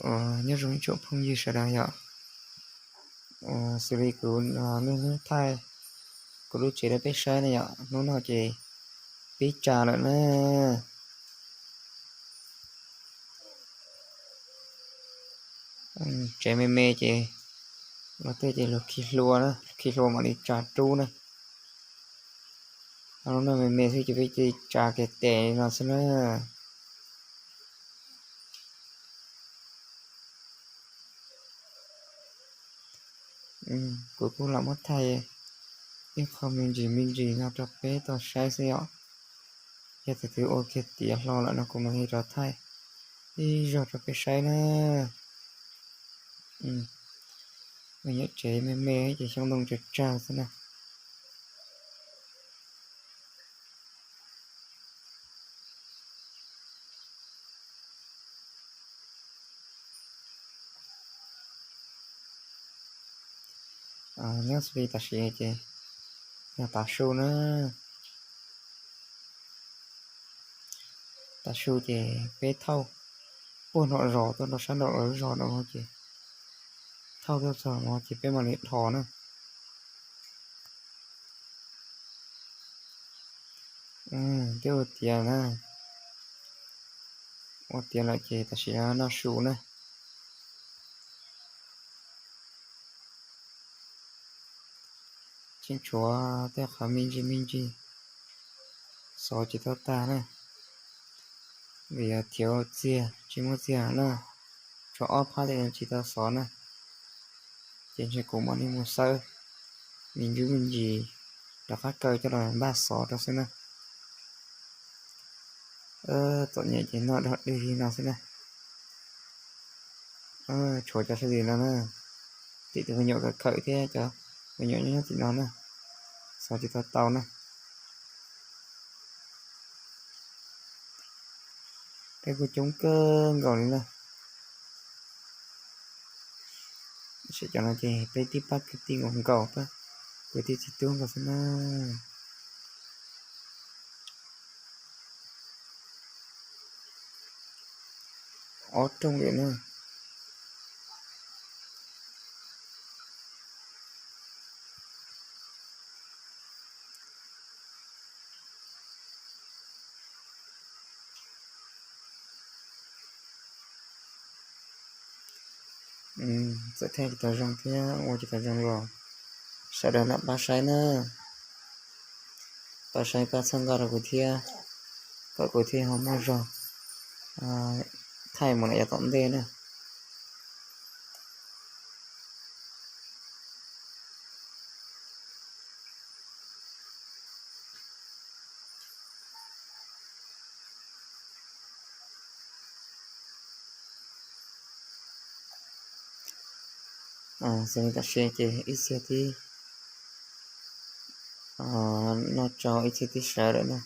Nyob zoo ib tsoom phooj ywg sawv daws yom, xws li kuv hnub no thaij kuv lub tsev rau peb saib ne yom, hnub no ces peb tsa lawm na. Tsev me me ces luag tej ces luag khi hlua, khi hlua mam li tsa rub na. Hnub no me me xwb ces peb cia li tsa kiag tes li no xwb na. Kuv kuj lam muab thaij ib qho me ntsis me ntsis no rau peb tau saib xwb yom. Yog tias twb ua kiag tiav hlo lawm no kuv mam li rov thaij ib zaug rau peb saib na. Me nyuam tsev me me ces xyoob ntoo tsawg tsawg xwb na. Nyob xws li tam sim ces yog tav su na. Tav su ces peb thauj puag nram zos tuaj rau sab nraum lawv zos no ces thauj tuaj txog no ces peb mam li dhos na. Twb ua tiav na, ua tiav lawm ces tam sim no noj su na. Tseem tshuav tej qhov me ntsis me ntsis xov tsis tau tag na, vim yog thiav txiag tsis muaj txiag na, tshuav ob phab tej tsis tau xov na. Ces ntshe kuv mam li mus xawb me ntsis me ntsis rov qab kaw coj los npaj xov rau xwb na. Txom nyem ces noj dog dig li no xwb na. Tshuav cov sab tim no na, tim tus me nyuam khawm khawm thiab cov me nyuam nyob nyob tim no na, xov tsis tau tau na. Peb kuj coob kawg nkaus li na. Saib cov no ces peb tib pab kwv tij nkaus nkaus, pab kwv tij txiv tub nkaus xwb na. Ob rooj li na. Txawm thaij tsis tau zoo thiab ua tsis tau zoo los sawv daws lam pab saib na, pab saib pab txhawb nqa rau kuv thiab, kom kuv thiaj ho muaj zog thaij mus lawm yav tom ntej na. Xws li tam sim ces ib txhia twb noj tsau, ib txhia twb sawv lawm na.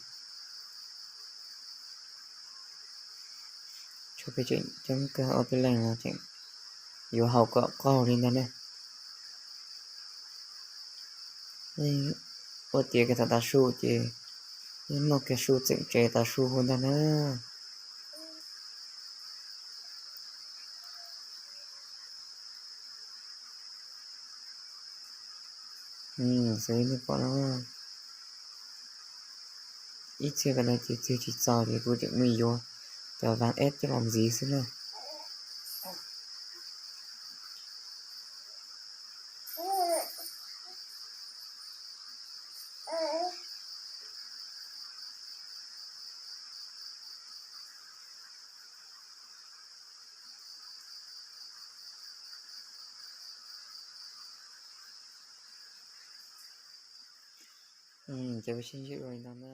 Tshuav peb tseem coob kawg, ob peb leeg no tseem yuav haus kom qaug li ntag ne. Ua tiav kiag thaum tav su ces yeej noj kiag su txeem tsev tav su hu ntag na. Xws li nej pom no, ib txhia ko ces txwg tsis txaus ces kuv tseem mus yuav cov vas eb coj los ntxiv xwb na. Ces peb sib ntsib dua li no na.